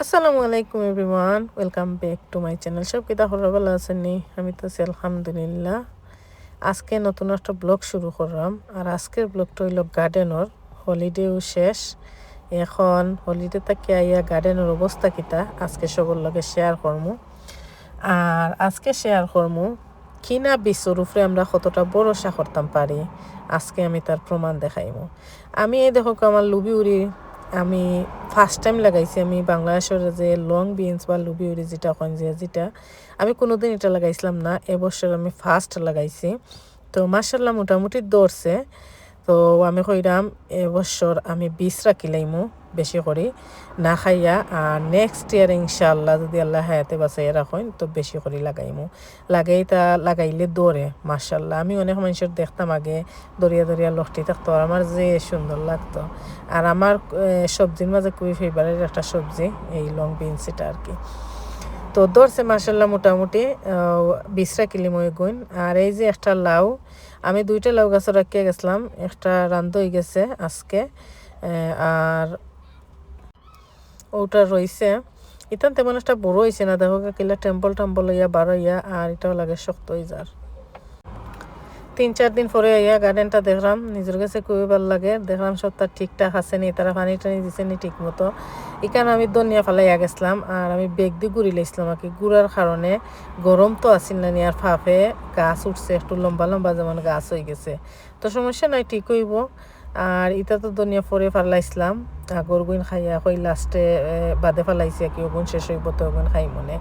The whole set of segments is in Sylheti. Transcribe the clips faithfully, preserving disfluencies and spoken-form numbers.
আসসালামু আলাইকুম everyone, welcome back to my channel. সব কিতা খবর, ভালা আছইন নি? আমি তো আছি আলহামদুলিল্লাহ। আজকে নতুন একটা ব্লগ শুরু করলাম, আর আজকের ব্লগটা অইলো গার্ডেনর। হলিডেও শেষ, এখন হলিডে থাকি আইয়া গার্ডেনর অবস্থা কিতা আজকে সবর লগে শেয়ার করমু। আর আজকে শেয়ার করমু কিনা বিচর উপরে আমরা কতটা ভরসা করতাম পারি, আজকে আমি তার প্রমাণ দেখাইমু। আমি এই দেখউক্কা আমার লুবি উরি, আমি ফার্স্ট টাইম লাগাইছি। আমি বাংলাদেশর যে লং বিনস বা লুবি উরি যেটা কইন, যে যেটা, আমি কোনোদিন এটা লাগাইছিলাম না, এবছর আমি ফার্স্ট লাগাইছি। তো মাশাআল্লাহ মোটামুটি ধরছে। তো আমি কইরাম এবছর আমি বিচ রাখিলাইমু বেশি করি না খাইয়া, আর নেক্সট ইয়ার ইনশাআল্লাহ যদি আল্লাহ হায়াতে বাঁচাইয়া রাখইন তো বেশি করি লাগাইমু। লাগাইতা লাগাইলে ধরে মাশাআল্লাহ। আমি অনেক মানষর দেখতাম আগে ধরিয়া ধরিয়া লটকি থাকতো, আর আমার যে সুন্দর লাগতো। আর আমার, এ, সবজির মাঝে খুবই ফেভারিট একটা সবজি এই লং বিনস এটা আর কি। তো ধরছে মাশাআল্লাহ মোটামুটি, আহ, বিচ রাখিলিমু এগুইন। আর এই যে একটা লাউ, আমি দুইটা লাউ গাছ রাখিয়া গেছিলাম, একটা রান্ধ অই গেছে আজকে, এ, আর ওটা রইছে। ইতান তেমন একটা বড় অইছে না, দেখউক্কা কিলা টেম্পল টেম্পল অইয়া বার অইয়া, আর ইটাও লাগে শক্ত অই যার। তিন চার দিন পরে আইয়া গার্ডেনটা দেখলাম, নিজর গেছে খুবই ভালা লাগে। দেখলাম সবটা ঠিকঠাক আছে নি, তারা পানি টানি দিছে নি ঠিক মতো। ইখান আমি ধনিয়া ফালাইয়া গেছিলাম, আর আমি ব্যাগ দি ঘুরি লাইছিলাম আর কি। ঘুরার কারণে গরম তো আছিল না নি, আর ফাফে গাছ উঠছে, একটু লম্বা লম্বা যেমন গাছ অই গেছে। তো সমস্যা নাই, ঠিক অইবো। আর ইতা তো ধনিয়া পরে ফালাইছিলাম, আগর গুইন খাইয়া কই লাস্টে, এ, বাদে ফালাইছি আর কি, ওগুন শেষ অইবো তো ওগুন খাইমুনে।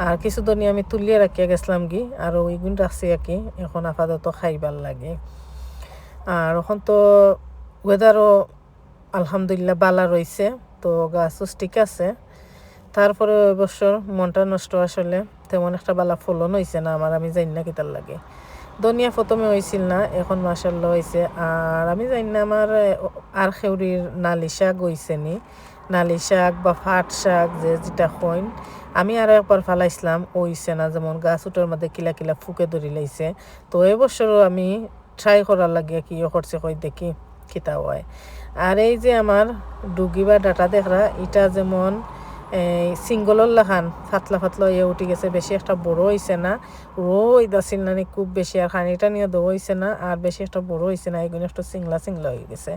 আর কিছু ধনিয়া আমি তুলিয়া রাখিয়া গেছিলাম গি, আর ওইগুন রাখছি আর কি, এখন আপাতত খাইবার লাগে। আর এখন তো ওয়েদারও আলহামদুলিল্লাহ ভালা রইছে, তো গাছও ঠিক আছে। তারপরে এবছর মনটা নষ্ট, আসলে তেমন একটা ভালা ফলন অইছে না আমার, আমি জানি না কিতার লাগে। ধনিয়া প্রথমে অইছিল না, এখন মাশাআল্লাহ অইছে। আর আমি জানি না আমার, এ, আর খেউরির নালি শাক অইছে নি, নালি শাক বা ফাট শাক যে যেটা কইন, আমি আরো একবার ফালাইছিলাম, অইছে না, যেমন গাছ উঠার মধ্যে কিলা কিলা ফুকে ধরি লাইছে। তো এবছরও আমি ট্রাই করার লাগি কি ইয়ে করছি, কই দেখি কিতা অয়। আর এই যে আমার ডুগি বা ডাটা দেখরা, ইটা যেমন, এ, সিঙ্গলর লাখান পাতলা পাতলা অইয়া উঠি গেছে, বেশি একটা বড় অইছে না। রইদ আছিল নানি খুব বেশি, আর খানি টানিও দেওয়া অইছে না, আর বেশি একটা বড় অইছে না, এগুইন একটু সিংলা সিংলা অই গেছে।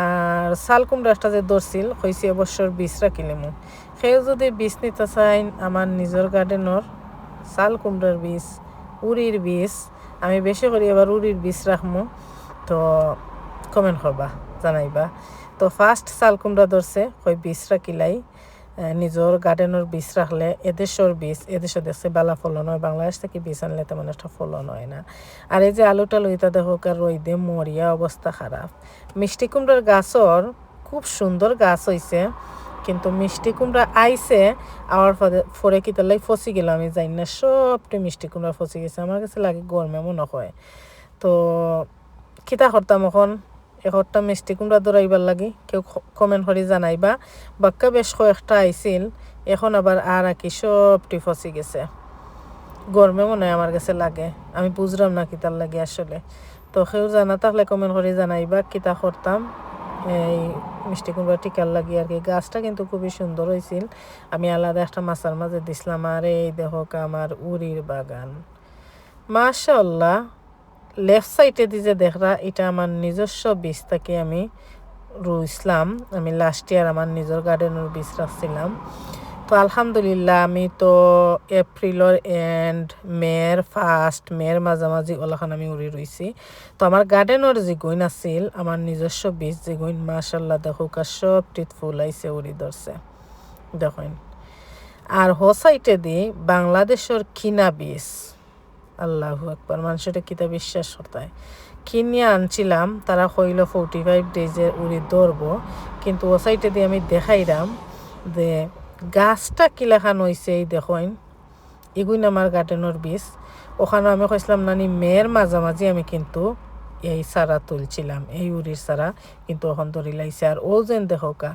আর চাল কুমড়া একটা যে ধরছিল, কইছি এবছর বিচ রাখিলিমু। কেউ যদি বিচ নিতা চাইন, আমার নিজর গার্ডেনর চাল কুমড়ার বিচ, উরির বিচ, আমি বেশি করি এবার উরির বিচ রাখমু, তো কমেন্ট করবা, জানাইবা। তো ফার্স্ট চাল কুমড়া ধরছে, কই বিচ রাখিলাই, এ, নিজর গার্ডেনর বিচ রাখলে, এদেশর বিচ, এদেশো দেখছি ভালা ফলন অয়, বাংলাদেশ থাকি বিচ আনলে তেমন একটা ফলন অয় না। আর এই যে আলু টালু, ইতা দেখউক্কা রইদে মরিয়া অবস্থা খারাপ। মিষ্টি কুমড়ার গাছর খুব সুন্দর গাছ অইছে, কিন্তু মিষ্টি কুমড়া আইছে, আওয়ার পরে, পরে কিতার লাগি ফসি গেল আমি জানি না, সবটি মিষ্টি কুমড়া ফসি গেছে। আমার গেছে লাগে গরমে মনে অয়। তো কিতা করতাম এখন, একটা মিষ্টি কুমড়া ধরাইবার লাগি কেউ ক-, কমেন্ট করি জানাইবা। বাক্কা বেশ কয়েকটা আইছিল, এখন আবার আর আর কি সবটি ফসি গেছে। গরমে মনে অয় আমার গেছে লাগে, আমি বুঝরাম না কিতার লাগি আসলে। তো কেউ জানা থাকলে কমেন্ট করি জানাইবা কিতা করতাম এই মিষ্টি কুমড়া টিকার লাগি আর কি। গাছটা কিন্তু খুবই সুন্দর অইছিল, আমি আলাদা একটা মাচার মাঝে দিছিলাম। আর এই দেখউক্কা আমার উরির বাগান, মাশাআল্লাহ। লেফট সাইডেদি যে দেখরা, ইটা আমার নিজস্ব বিচ থাকি আমি রুইছলাম। আমি লাস্ট ইয়ার আমার নিজর গার্ডেনর বিচ রাখছিলাম। তো আলহামদুলিল্লাহ, আমি তো এপ্রিলর এন্ড, মের ফার্স্ট, মের মাঝামাঝি ওলাখান আমি উরি রুইছি। তো আমার গার্ডেনর যেগুইন আছিল, আমার নিজস্ব বিচ যেগুইন, মাশাআল্লাহ, দেখউক্কা সবটিত ফুল আইছে, উরি ধরছে। দেখইন। আর হো সাইডেদি বাংলাদেশর কিনা বিচ, আল্লাহু আকবার, মানষরে কিতা বিশ্বাস করতায়। কিনিয়া আনছিলাম, তারা কইলো ফর্টি ফাইভ ডেজে উরি ধরবো, কিন্তু ও সাইডেদি আমি দেখাইরাম যে গাছটা কিলাখান অইছে। এই দেখইন, ইগুইন আমার গার্ডেনর বিচ। ওখানো আমি কইছিলাম নানি, মের মাঝামাঝি আমি কিন্তু এই চারা তুলছিলাম, এই উরির চারা, কিন্তু অখন ধরি লাইছে। আর ও যেন দেখউক্কা,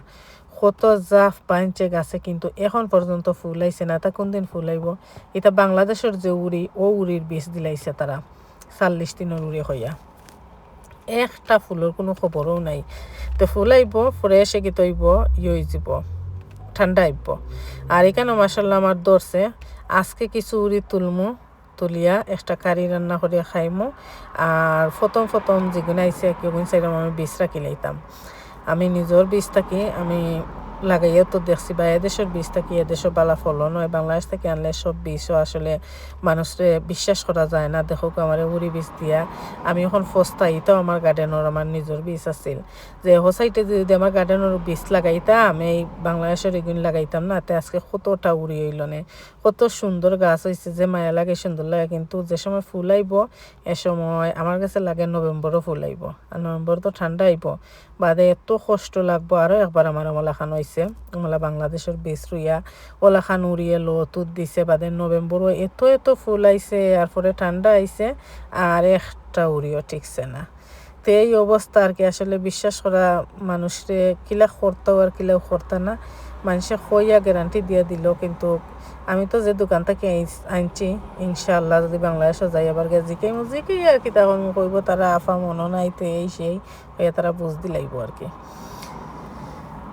কত জাফ বানছে গাছে, কিন্তু এখন পর্যন্ত ফুল আইছে না। ইতা কোন দিন ফুল আইবো? ইতা বাংলাদেশর যে উরি, ও উরির বিচ দিলাইছে তারা, চল্লিশ দিনর উরি কইয়া। একটা ফুলর কুনু খবরও নাই। তো ফুল আইবো, পরে এসে কিতা অইবো, ইয়ে অইযিবো, ঠান্ডা আইব। আর এখানো মাশাআল্লাহ আমার ধরছে, আজকে কিছু উড়ি তুলমু, তুলিয়া একটা কারি রান্না করিয়া খাইমু। আর প্রথম প্রথম যেগুন আইছে আর কি, ওগুন সাইডে আমি বীজ রাখি লাইতাম। আমি নিজর বীজ থাকি আমি লাগাইয়া তো দেখছি, বা এদেশর বীজ থাকি এদেশর বালা ফলন অয়। বাংলাদেশ থাকি আনলে সব বীজও আসলে মানুষরে বিশ্বাস করা যায় না। দেখউক্কা, আমারে উড়ি বীজ দিয়া আমি এখন ফস্তা, ইতাও আমার গার্ডেনর আমার নিজর বীজ আছিল। যে হো সাইডে যদি আমার গার্ডেনর বীজ লাগাইতাম, এই বাংলাদেশর এগুন লাগাইতাম না, তে আজকে কতটা উড়ি অইলো নে, কত সুন্দর গাছ অইছে, যে মায়া লাগে, সুন্দর লাগে। কিন্তু যে সময় ফুল আইব, এ সময় আমার কাছে লাগে নভেম্বরও ফুল আইব। আর নভেম্বর তো ঠান্ডা আইব, বাদে এত কষ্ট লাগবো। আরও একবার আমার অলাখান অইছে, অলা বাংলাদেশর বীজ রুইয়া অলাখান উড়িয়ে লতুত দিছে, বাদে নভেম্বরও এত এত ফুল আইছে, আর পরে ঠান্ডা আইছে, আর একটা উড়িও টিকছে না। তো এই অবস্থা আর কি। আসলে বিশ্বাস করা মানুষরে কিলা করতাও আর কিলাও করতা না, মানুষে কইয়া গ্যারান্টি দিয়া দিল। কিন্তু আমি তো যে দোকান থাকি আইস-, আনছি, ইনশাআল্লাহ যদি বাংলাদেশও যাই আবার গিয়া জিকাইমু, জিকাই আর কি, তখন কইব তারা আফা মনো নাই, তো এই সেই, কইয়া তারা বুঝ দিলাইব আর কি।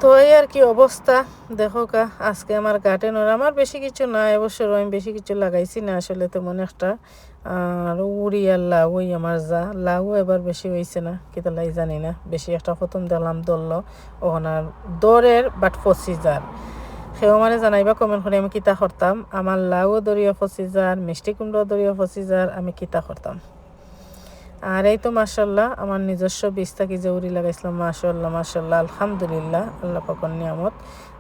তো এই আর কি অবস্থা। দেখউক্কা, আজকে আমার গার্ডেনর আমার বেশি কিছু না, এবছরও আমি বেশি কিছু লাগাইছি না আসলে তেমন একটা। আর উড়ি আর লাউ, ওই আমার যা লাউ এবার বেশি অইছে না, কিতার লাগি জানি না, বেশি একটা প্রথম দেখলাম ধরলো, অখন আর ধরের, but পচি যার। কেউ আমারে জানাইবা comment করি আমি কিতা করতাম, আমার লাউও ধরিয়া পচি যার, মিষ্টি কুমড়াও ধরিয়া পচি যার, আমি কিতা করতাম। আর এই তো মাশাআল্লাহ আমার নিজস্ব বীজ থাকি যে উড়ি লাগাইছিলাম, মাশাআল্লাহ, মাশাআল্লাহ, আলহামদুলিল্লাহ, আল্লাহ পাকর নিয়ামত,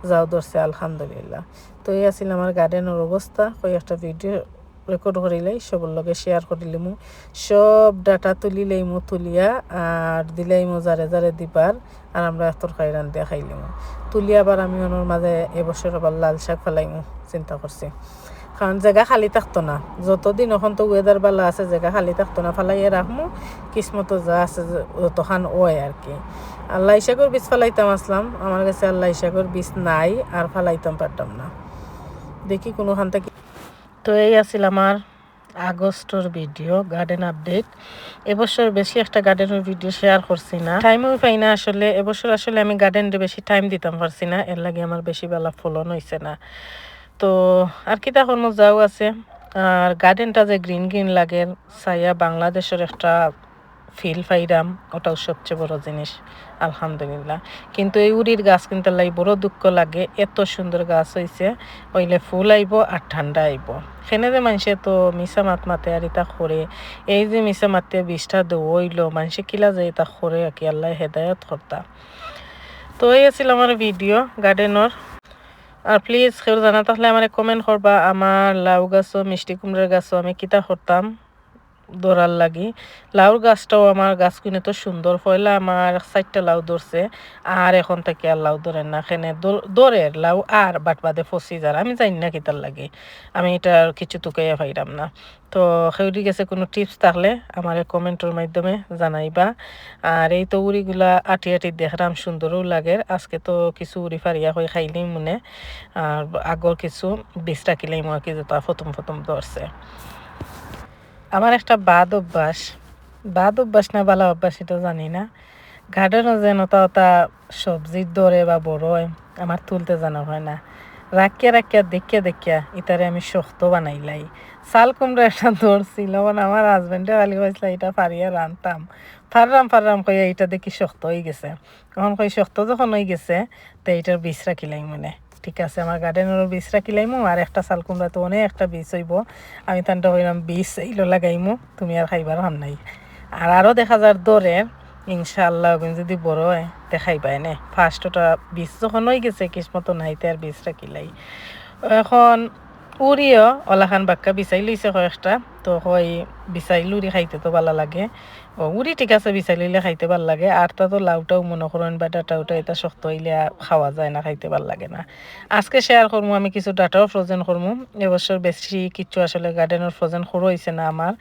যাও ধরছে, আলহামদুলিল্লাহ। তো এই আছিল আমার গার্ডেনর অবস্থা। কই একটা ভিডিও রেকর্ড করিলাই, সবর লগে শেয়ার করিলিমু, সব ডাটা তুলিলাইমু, তুলিয়া আর দিলাইমু যারে যারে দিবার, আর আমরা এক তরকারি রান্ধিয়া খাইলিমু। তুলি আবার আমি ওনর মাঝে এবছর আবার লাল শাক ফালাইমু চিন্তা করছি, কারণ জাগা খালি থাকতো না। যতদিন অখন তো ওয়েদার বালা আছে, জাগা খালি থাকতো না, ফালাইয়া রাখমু, কিসমতো যা আছে, যতখান অয় আর কি। আর লাই শাকর বীজ ফালাইতাম আসলাম, আমার কাছে আর লাই শাকর বীজ নাই, আর ফালাইতাম পারতাম না। দেখি কোনোখান থাকি। তো এই আছিল আমার আগস্টর ভিডিও, গার্ডেন আপডেট। এবছর বেশি একটা গার্ডেনর ভিডিও শেয়ার করছি না, টাইমও পাই না আসলে। এবছর আসলে আমি গার্ডেনরে বেশি টাইম দিতাম পারছি না, এর লাগি আমার বেশি বালা ফলন অইছে না। তো আর কিতা করমু, যাও আছে। আর গার্ডেনটা যে গ্রিন গ্রিন লাগে, চাইয়া বাংলাদেশর একটা ফিল পাইরাম, ওটাও সবচেয়ে বড় জিনিস, আলহামদুলিল্লাহ। কিন্তু এই উড়ির গাছ কিনতে লাই বড় দুঃখ লাগে, এত সুন্দর গাছ অইছে, অইলে ফুল আইব আর ঠান্ডা আইব। কেনে যে মানষে তো মিছা মাত মাতে আর ইতা করে, এই যে মিছা মাতে বীজটা দেওয়া অইলো, মানষে কিলা যে ইতা করে আর কি, আল্লাহ হেদায়ত করতা। তো এই আছিল আমার ভিডিও গার্ডেনর। আর প্লিজ কেউ জানা থাকলে আমারে কমেন্ট করবা, আমার লাউ গাছও মিষ্টি কুমড়ার গাছও আমি কিতা করতাম ধরার লাগি। লাউর গাছটাও আমার গাছগুইন তো সুন্দর, পয়লা আমার চাইরটা লাউ ধরছে, আর অখন থাকি আর লাউ ধরে না। কেনে ধর-, ধরের লাউ আর বাট বাদে পচি যার, আমি জানি না কিতার লাগি, আমি ইটা আর কিছু তুকাইয়া পাইরাম না। তো কেউরি গেছে কোনো টিপস থাকলে আমারে কমেন্টর মাধ্যমে জানাইবা। আর এই তো উড়িগুলা আটি আটি দেখরাম, সুন্দরও লাগের। আজকে তো কিছু উড়ি ফারিয়া কই খাইলিম মনে, আর আগর কিছু বীজ রাখিলাইমু আর কি, যেটা প্রথম প্রথম ধরছে। আমার একটা বাদ অভ্যাস, বাদ অভ্যাস না বালা অভ্যাস, ইটা জানি না। গার্ডেনও যেন ওটা ওটা সবজির ধরে বা বড় অয়, আমার তুলতে জানা হয় না। রাখিয়া রাখিয়া দেখিয়া দেখিয়া ইতারে আমি শক্ত বানাইলাই। চাল কুমড়া একটা ধরছিল, মানে আমার হাজবেন্ডে খালি কইছিল, "ইটা ফারিয়া রানতাম।" ফাররাম ফাররাম কইয়া ইটা দেখি শক্ত অইগেছে। অখন কই শক্ত যখন অইগেছে, তে ইটার বীজ রাখিলাইমু নে। ঠিক আছে, আমার গার্ডেনরও বীজ রাখিলাইমু, আর একটা চাল কুমড়া তো অনেক একটা বীজ অইব। আমি তানরে কইলাম, "বীজ এইলো লাগাইমু, তুমি আর খাইবার কাম নাই।" আর আরও দেখা যার ধরের, ইনশাআল্লাহ, ওগুন যদি বড় অয়, তে খাইবায় নে। ফার্স্ট ওটা বীজ যখন অইগেছে, কিসমতো নাই, তে আর বীজ রাখিলাই। অখন উড়িও অলাখান বাক্কা বিছাই লইছে কয়েকটা, তো কই বিছাইল উড়ি খাইতে তো বালা লাগে। ও, উড়ি ঠিক আছে, বিছাইল অইলে খাইতে বালা লাগে। আর তা তো লাউটাও মনো করইন বা ডাটা উটা, ইটা শক্ত অইলে আর খাওয়া যায় না, খাইতে বালা লাগে না। আজকে শেয়ার করমু আমি কিছু ডাটাও ফ্রোজেন করমু। এবছর বেশি কিচ্ছু আসলে গার্ডেনর ফ্রোজেন করা অইছে না আমার,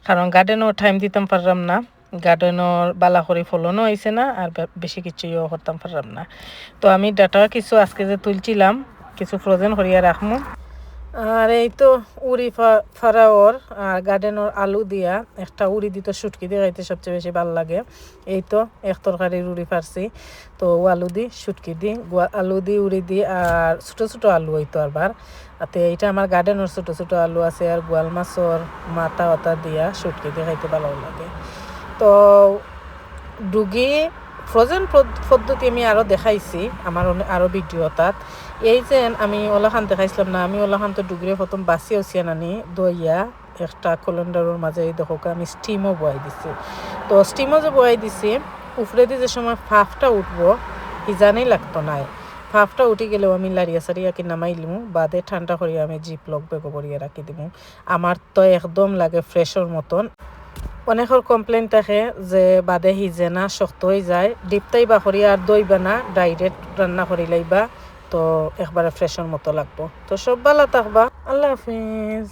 কারণ গার্ডেনও টাইম দিতাম পাররাম না, গার্ডেনর বালা করি ফলনও অইছে না, আর বে-, বেশি কিচ্ছু ইয়েও করতাম পাররাম না। তো আমি ডাটা কিছু আজকে যে তুলছিলাম, কিছু ফ্রোজেন করিয়া রাখমু। আর এই তো উরি ফা-, ফারাওর আর গার্ডেনর আলু দিয়া একটা উরি দি তো শুটকি দি খাইতে সবচেয়ে বেশি ভালা লাগে। এই তো এক তরকারির উরি ফারছি, তো ও আলু দি শুটকি দি, গুয়া-, আলু দি উরি দি আর ছোট ছোট আলু অইতো আরবার। আতে এইটা আমার গার্ডেনর ছোট ছোট আলু আছে আর গোয়াল মাছর মাথা অতা দিয়া শুটকি দি খাইতে ভালা লাগে। তো ডুগি ফ্রোজেন পদ-, পদ্ধতি আমি আরও দেখাইছি আমার অনে-, আরও ভিডিও তাত। এই যে আমি ওলাখান দেখাইছিলাম না, আমি ওলাখান তো ডুগিরে প্রথম বাছিয়া উছিয়া নানি দইয়া একটা কলেন্ডারর মাঝে এই দেখো আমি স্টিমও বয়াই দিছি। তো স্টিমও যে বয়াই দিছি, উপরেদি যে সময় ফাফটা উঠবো, হিজানি লাগতো নায়। ফাফটা উঠি গেলেও আমি লাড়িয়া সারিয়া কি নামাইলিমু, বাদে ঠান্ডা করিয়া আমি জিপলক ব্যাগো ভরিয়া রাখি দিমু। আমার তো একদম লাগে ফ্রেশর মতন। অনেকর কমপ্লেন থাকে যে বাদে হিজে না, শক্ত অই যায়। ডিপটাই বা করি আর দইবা না, ডাইরেক্ট রান্না করি লাইবা, তো একবারে ফ্রেশর মতো লাগবো। তো সব ভালা থাকবা, আল্লাহ হাফিজ।